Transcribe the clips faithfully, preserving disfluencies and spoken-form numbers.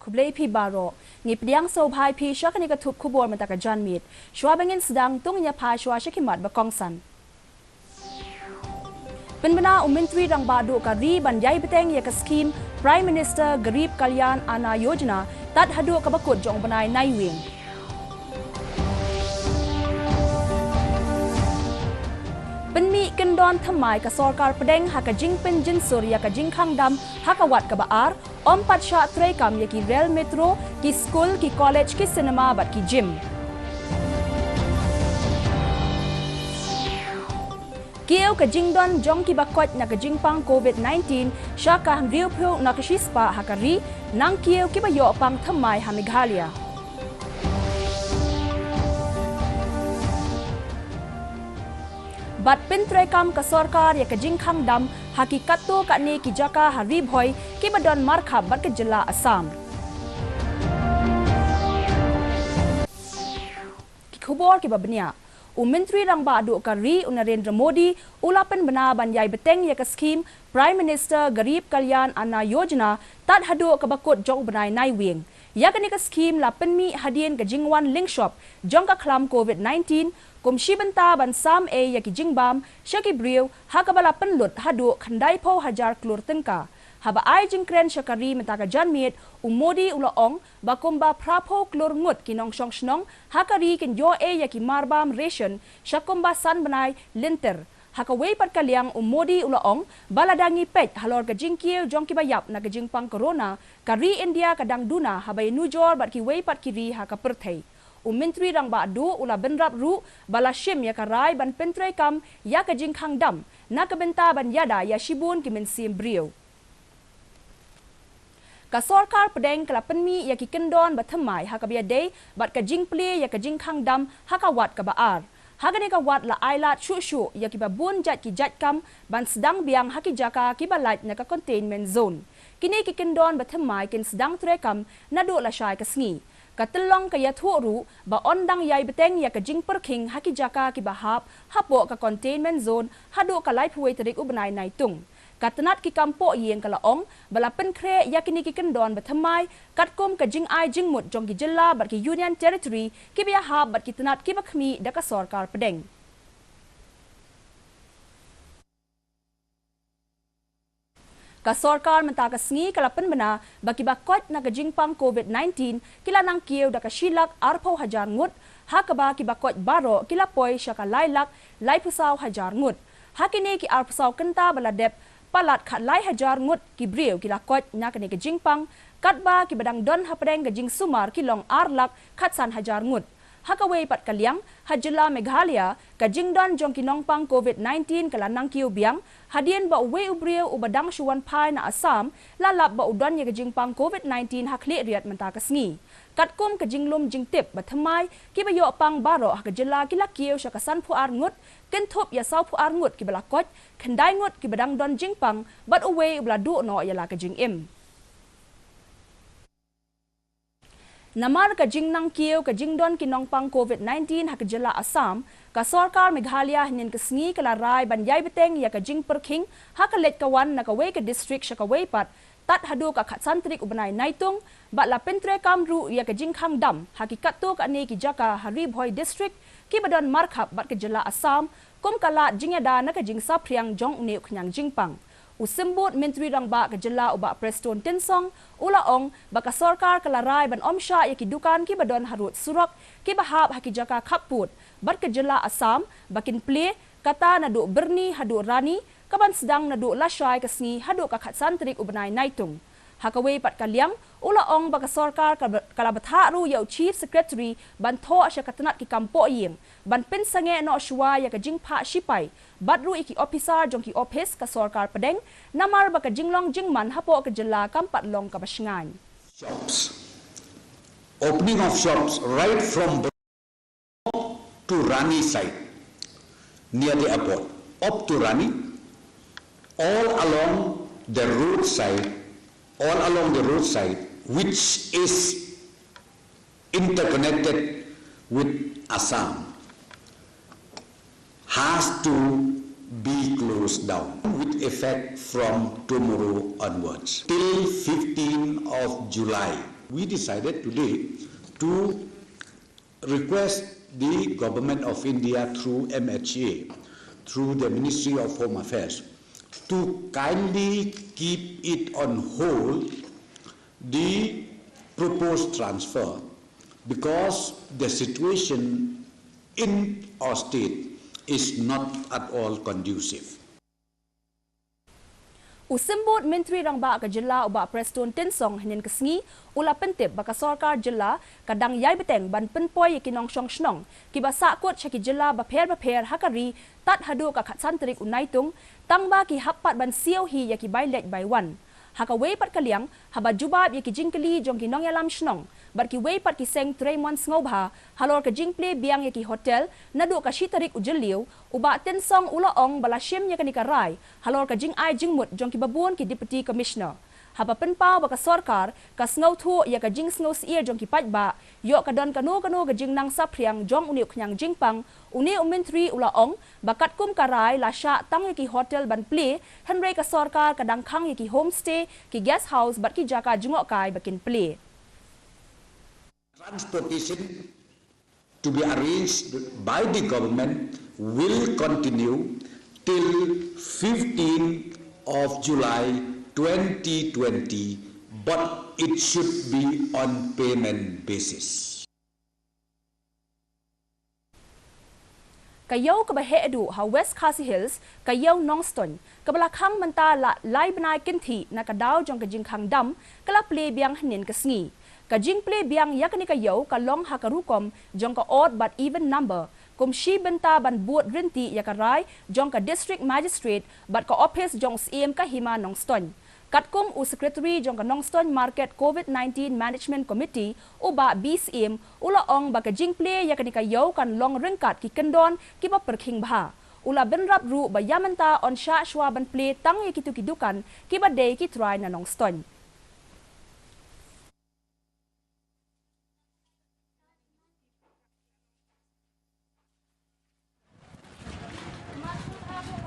Khublei phi baroh. Ngi pdiang sngewbha ïa phi sha kane ka thup khubor mynta ka janmiet. Shuwa ba ngin sdang, to ngin ïa phai shuwa sha ki mat ba kongsan. Pynbna u Myntri Rangbah Duh ka ri ban ïai bteng ïa ka skhim Prime Minister Garib Kalyan Anna Yojana tad haduh kaba kut jong u bnai Naiwieng. Pynmih kyndon thymmai ka sorkar pdeng ha ka jingpynjynsur ïa ka jingkhang dam ha ka wat kaba ar, ym pat shah treikam ïa ki rel metro, ki skul, ki college, ki cinema bad ki gym. Kiew ka jingdon jong kiba koit na ka jingpang covid nineteen sha ka hynriewphew na ka shispah ha ka ri, nang kiew kiba ïoh pang thymmai ha Meghalaya. Bad pyntreikam ka sorkar ïa ka jingkhang dam ha ki katto katne ki jaka ha Ri Bhoi kiba don markhap bad ka jylla Assam. Ki khubor kiba bniah. U Myntri Rangbah Duh ka ri u Narendra Modi u la pynbna ban ïai bteng ïa ka skhim Prime Minister Garib Kalyan Anna Yojana tad haduh kaba kut jong u bnai Naiwieng. Ïa kane ka skhim la pynmih hadien ka jingwan lyngshop jong ka khlam covid nineteen kum shi bynta ban sam ei ïa ki jingbam sha ki briew ha kaba la pynlut haduh khyndaiphew hajar klur tyngka. Haba ai jingkren sha ka ri mynta ka janmiet, u Modi u la ong ba kumba phraphew klur ngut ki nongshong shnong ha ka ri kin ïoh ei ïa ki marbam ration sha kumba san bnai lynter. Ha kawei pat ka liang, u Modi u la ong ba lada ngi peit halor ka jingkiew jong kiba ïap na ka jingpang corona, ka ri India ka dang duna haba ïanujor bad kiwei pat ki ri ha ka pyrthei. U Myntri Rangbah Duh u la bynrap ruh ba la shim ïa ka rai ban pyntreikam ïa ka jingkhang dam na ka bynta ban ïada ïa shibun ki mynsiem briew. Ka sorkar pdeng ka la pynmih ïa ki kyndon ba thymmai ha kaba ïadei bad ka jingplie ïa ka jingkhang dam ha ka wat kaba ar. Ha kane ka wat la ailad shuh shuh ïa kiba bun jait ki jait kam ban sdang biang ha ki jaka kiba lait na ka containment zone. Kine ki kyndon ba thymmai kin sdang treikam naduh lashai ka sngi. Ka tyllong ka ïathuh ruh ba yn dang ïai bteng ïa ka jingpyrkhing ha ki jaka kiba hap hapoh ka containment zone haduh ka laiphew wei tarik u bnai Naitung. Ka tnat ki kam pohïing ka la ong ba la pynkhreh ïa kine ki kyndon ba thymmai katkum ka jingai jingmut jong ki jylla bad ki Union Territory kiba ïahap bad ki tnat kiba khmih da ka sorkar pdeng. Ka sorkar mynta ka sngi ka la pynbna ba kiba koit na ka jingpang covid nineteen ki la nang kiew da ka shi lak arphew hajar ngut, ha kaba kiba koit baroh ki la poi sha ka lai lak laiphew saw hajar ngut. Ha kine ki arphew saw kynta ba la dep, palat khatlai hajar ngut ki briew ki la koit na kane ka jingpang, katba kiba dang don hapdeng ka jingsumar ki long ar lak khatsan hajar ngut. Ha kawei pat ka liang, ha jylla Meghalaya, ka jingdon jong ki nongpang covid nineteen ka la nang kiew biang, hadien ba uwei u briew uba dang shu wan phai na Assam la lap ba u don ïa ka jingpang covid nineteen ha Khliehriat mynta ka sngi. Katkum ka jinglum jingtip ba thymmai, kiba ïoh pang baroh ha ka jylla ki la kiew sha ka sanphew ar ngut, kynthup ïa sawphew ar ngut kiba la koit, khyndai ngut kiba dang don jingpang bad uwei uba la duh noh ïa la ka jingim. Namar ka jingnang kiew ka jingdon ki nongpang covid nineteen ha ka jylla Assam, ka sorkar Meghalaya hynnin ka sngi ka la rai ban ïai bteng ïa ka jingpyrkhing ha ka leit ka wan na kawei ka district sha kawei pat, tad haduh ka khatsan tarik u bnai Naitung, bad la pyntreikam ruh ïa ka jingkhang dam ha ki katto katne ki jaka ha Ri Bhoi District kiba don markhap bad ka jylla Assam, kum ka lad jingïada na ka jingsaphriang jong une u khñiang jingpang. U Symbud Myntri Rangbah ka jylla u Bah Prestone Tynsong u la ong ba ka sorkar ka la rai ban ym shah ïa ki dukan kiba don harud surok kiba hap ha ki jaka khappud bad ka jylla Assam ba kin plie, kata naduh Byrni haduh Rani, kaban sdang naduh lashai ka sngi haduh ka khatsan tarik u bnai Naitung. Ha kawei pat ka liang, u la ong ba ka sorkar ka, ka la bthah ruh ïa u Chief Secretary ban thoh sha ka tnat ki kam pohïing ban pynsangeh noh shuwa ïa ka jingphah shipai bad ruh ïa ki ophisar jong ki ophis ka sorkar pdeng, namar ba ka jinglong jingman hapoh ka jylla kam pat long kaba shngaiñ. Shops. Opening of shops right from to Rani side, near the airport, up to Rani, all along the roadside, all along the roadside, which is interconnected with Assam, has to be closed down with effect from tomorrow onwards. Till fifteenth of July, We decided today to request the Government of India through M H A, through the Ministry of Home Affairs, to kindly keep it on hold, the proposed transfer, because the situation in our state is not at all conducive. U Symbud Myntri Rangbah ka Jylla u Bah Prestone Tynsong hynnin ka sngi u la pyntip ba ka sorkar jylla ka dang ïai bteng ban pynpoi ïa ki nongshong shnong kiba sahkut sha ki jylla bapher bapher ha ka ri tad haduh ka khatsan tarik u Naitung, tang ba ki hap pat ban siew hi ïa ki bai leit bai wan. Ha kawei pat ka liang, haba jubab ïa ki jingkylli jong ki nongïalam shnong bad kiwei pat ki seng trei mon sngewbha halor ka jingplie biang ïa ki hotel naduh ka shi tarik u Jylliew, u Bah Tynsong u la ong ba la shim ïa kane ka rai halor ka jingai jingmut jong kiba bun ki Deputy Commissioner. Haba pynpaw ba ka sorkar ka sngewthuh ïa ka jingsngewsyier jong ki paidbah ïoh ka don kano kano ka jingnang saphriang jong une u khñiang jingpang, une u Myntri u la ong ba katkum ka rai la shah tang ïa ki hotel ban plie, hynrei ka sorkar ka dang khang ïa ki homestay, ki guest house bad ki jaka jngohkai ba kin plie. Transportation to be arranged by the government will continue till fifteenth of July twenty twenty, but it should be on payment basis. Ka ïew kaba heh duh ha West Khasi Hills, ka ïew Nongstoiñ, kaba la khang mynta la lai bnai kynthih na ka daw jong ka jingkhang dam, ka la plie biang hynnin ka sngi. Ka jingplie biang ïa kane ka ïew ka long ha ka rukom jong ka odd bad even number, kum shi bynta ban bud rynti ïa ka rai jong ka District Magistrate bad ka ophis jong u Syiem ka Hima Nongstoiñ. Katkum u Secretary jong ka Nongstoiñ Market Covid nineteen Management Committee, u Bah B Syiem, u la ong ba ka jingplie ïa kane ka ïew kan long ryngkat ki kyndon kiba pyrkhing bha. U la bynrap ruh ba ïa mynta yn shah shuwa ban plie tang ïa kito ki dukan kiba dei ki trai na Nongstoiñ.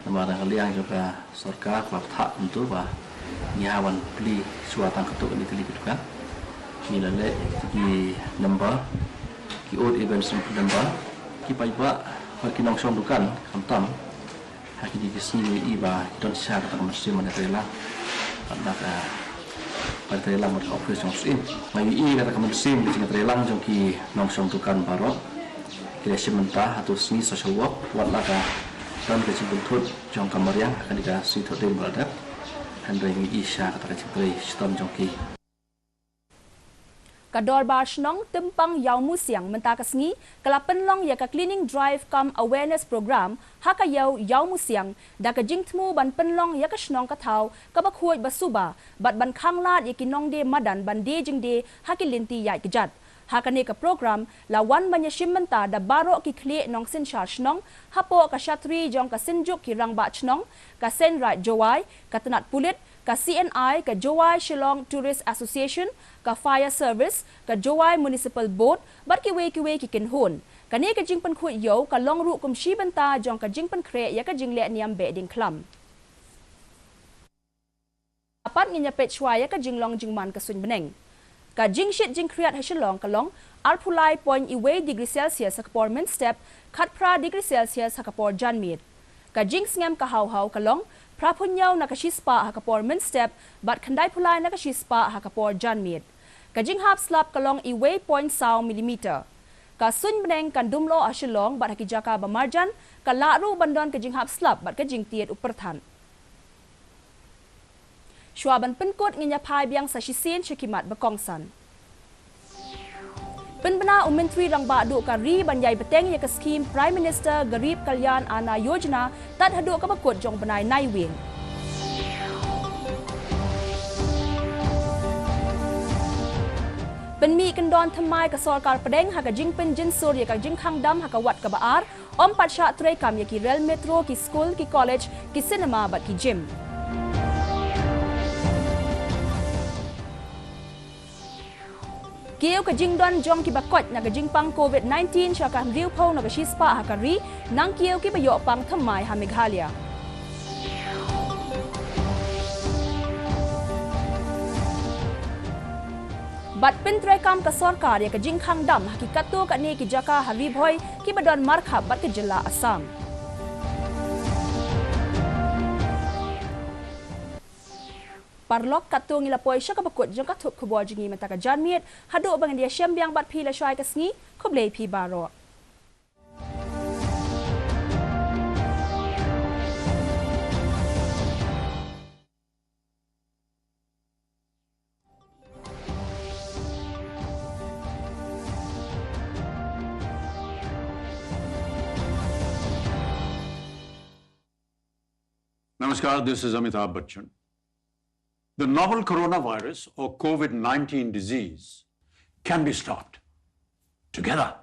Namar na ka liang jong ka sorkar ka la bthah kumto ba ngi hap ban plie shuwa tang katto katne tylli ki dukan. Ngi la leh ki number, ki odd even number, ki paidbah bad ki nongshong dukan khamtam ha kine ki sngi ngi ïohi ba ki don shisha kata ka mynsiem ban ïatreilang bad na ka ban ïatreilang bad ka ophis jong u Syiem. Nga ïohi kata ka mynsiem ka jingïatreilang jong ki nongshong dukan baroh ki la shim bynta ha kato ka sngi social work, wat la ka don ka jingpynthut jong ka mariang ha kane ka Sngi Thohdieng ba la dep. Hynrei ngi ïohi shisha kata ka jingtrei shitom jong ki. Ka Dorbar Shnong Tympang Ïawmusiang mynta ka sngi ka la pynlong ïa ka cleaning drive cum awareness program ha ka ïew Ïawmusiang da ka jingthmu ban pynlong ïa ka shnong ka thaw kaba khuid ba suba bad ban khanglad ïa ki nongdie madan ban die jingdie ha ki lynti ïaid kjat. Ha kane ka program la wan ban ïashim bynta da baroh ki khlieh nongsynshar shnong hapoh ka shatri jong ka Synjuk ki Rangbah Shnong, ka Seiñ Raij Jowai, ka tnat pulit, ka C N I, ka Jowai Shillong Tourist Association, ka Fire Service, ka Jowai Municipal Board bad kiwei kiwei ki kynhun. Kane ka jingpynkhuid ïew ka long ruh kum shi bynta jong ka jingpynkhreh ïa ka jingleh niam beh diengkhlam. Hapat ngin ïa peit shuwa ïa ka jinglong jingman ka suiñ bneng. Ka jingshit jingkhriat ha Shillong ka long arphew lai point wei degree Celsius ha ka por mynstep, khatphra degree Celsius ha ka por janmiet. Ka jingsngem ka haw haw ka long phraphew hynñiew na ka shispah ha ka por mynstep bad khyndaiphew lai na ka shispah ha ka por janmiet. Ka jinghap slap ka long wei point saw millimeter. Ka suiñ bneng kan dum loh ha Shillong bad ha ki jaka ba marjan ka lah ruh ban don ka jinghap slap bad ka jingtied u pyrthat. Shuwa ban pynkut ngin ïa phai biang sa shisien sha ki mat ba kongsan. Pynbna u Myntri Rangbah duh ka ri ban ïai bteng ïa ka skhim Prime Minister Garib Kalyan Anna Yojana tad haduh kaba kut jong u bnai Naiwieng. Pynmih kyndon thymmai ka sorkar pdeng ha ka jingpynjynsur ïa ka jingkhang dam ha ka wat kaba ar, ym pat shah treikam ïa ki rel metro, ki skul, ki college, ki cinema bad ki gym. Kiew ka jingdon jong kiba koit na ka jingpang Covid nineteen sha ka hynriewphew na ka shispah ha ka ri, nang kiew kiba ïoh pang thymmai ha Meghalaya. Bad pyntreikam ka sorkar ïa ka jingkhang dam ha ki katto katne ki jaka ha Ri Bhoi kiba don markhap bad ka jylla Assam. Paralok, katto ngi la poi sha kaba kut jong ka thup khubor jong ngi mynta ka janmiet, haduh ba ngin ïashem biang bad phi lashai ka sngi, khublei phi baroh. Namaskar, this is Amitabh Bachchan. The novel coronavirus or COVID nineteen disease can be stopped. Together,